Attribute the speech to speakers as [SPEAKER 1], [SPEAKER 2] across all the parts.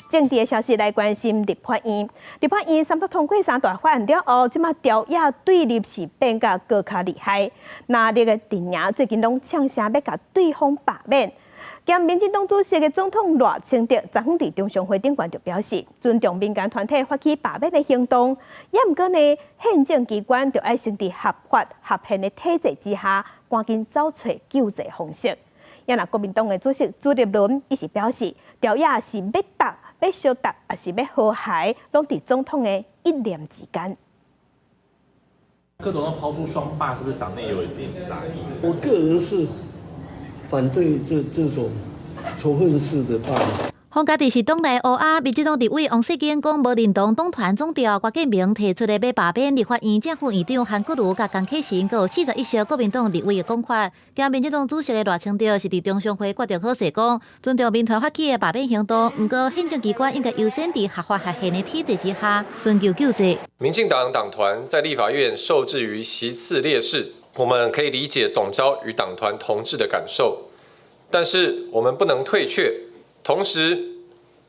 [SPEAKER 1] 政治的消息來關心立法院，立法院三讀通過三大法案了後，這馬朝野對立是變甲閣較厲害。藍綠的陣營最近攏嗆聲欲共對方罷免。兼民進黨主席的總統賴清德，昨昏佇中常會頂懸就表示，尊重民間團體發起罷免的行動，也毋過呢，憲政機關著愛先佇合法合憲的體制之下，趕緊走揣救濟方式。也若國民黨的主席朱立倫，伊是表示，朝野是欲鬥、欲相鬥，抑是欲和諧，攏佇總統的一念之間。
[SPEAKER 2] 柯董拋出雙罷，是不是黨內有一點雜音？
[SPEAKER 3] 我個人是反對這種仇恨式的罷免。
[SPEAKER 4] 放假佇是黨內烏鴉，民進黨立委王世堅講無認同黨團總召郭建明提出的欲罷免立法院正副院長韓國瑜佮江啟臣，閣有41席國民黨立委的講法。兼民進黨主席的賴清德是佇中常會決定好勢講，尊重民團發起的罷免行動，毋過憲政機關應該優先佇合法合憲的體制之下尋求救濟。
[SPEAKER 5] 民進黨黨團在立法院受制於席次劣勢，我們可以理解總召與黨團同志的感受，但是我們不能退卻。同時，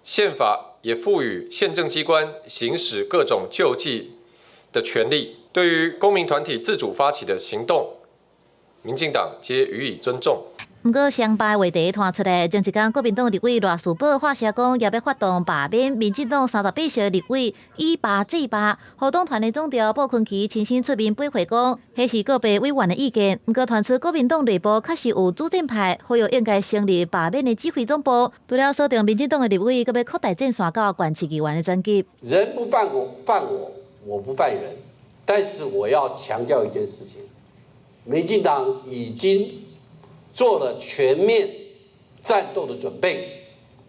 [SPEAKER 5] 憲法也賦予憲政機關行使各種救濟的權利。對於公民團體自主發起的行動，民進黨皆予以尊重。
[SPEAKER 4] 毋過，雙罷話題傳出來，前一工國民黨立委賴士葆發聲講，也欲發動罷免民進黨38席立委以罷制罷。予黨團的總召傅崐萁親身出面駁回講，彼是個別委員的意見。毋過傳出國民黨內部確實有主戰派，呼籲應該成立罷免的指揮總部。除了鎖定民進黨的立委，閣欲擴大戰線到縣市議員的層級。
[SPEAKER 6] 人不犯我，犯我，我不犯人。但是我要強調一件事情，民進黨已經做了全面戰鬥的準備，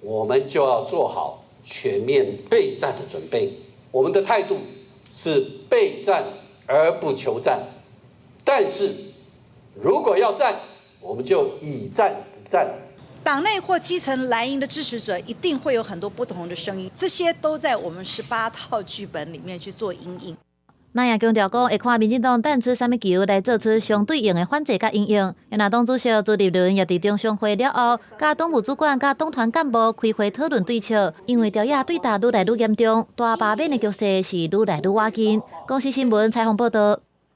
[SPEAKER 6] 我們就要做好全面備戰的準備。我們的態度是備戰而不求戰，但是如果要戰，我們就以戰止戰。
[SPEAKER 7] 黨內或基層藍營的支持者一定會有很多不同的聲音，這些都在我們18套劇本裡面去做因應。
[SPEAKER 4] 那也強調講，會看民進黨擲出啥物球來做出相對應的反制佮因應。若黨主席朱立倫也佇中常會了後，佮黨務主管佮黨團幹部開會討論對策，因為朝野對峙愈來愈嚴重，大罷免的局勢是愈來愈倚近。公視新聞採訪報道。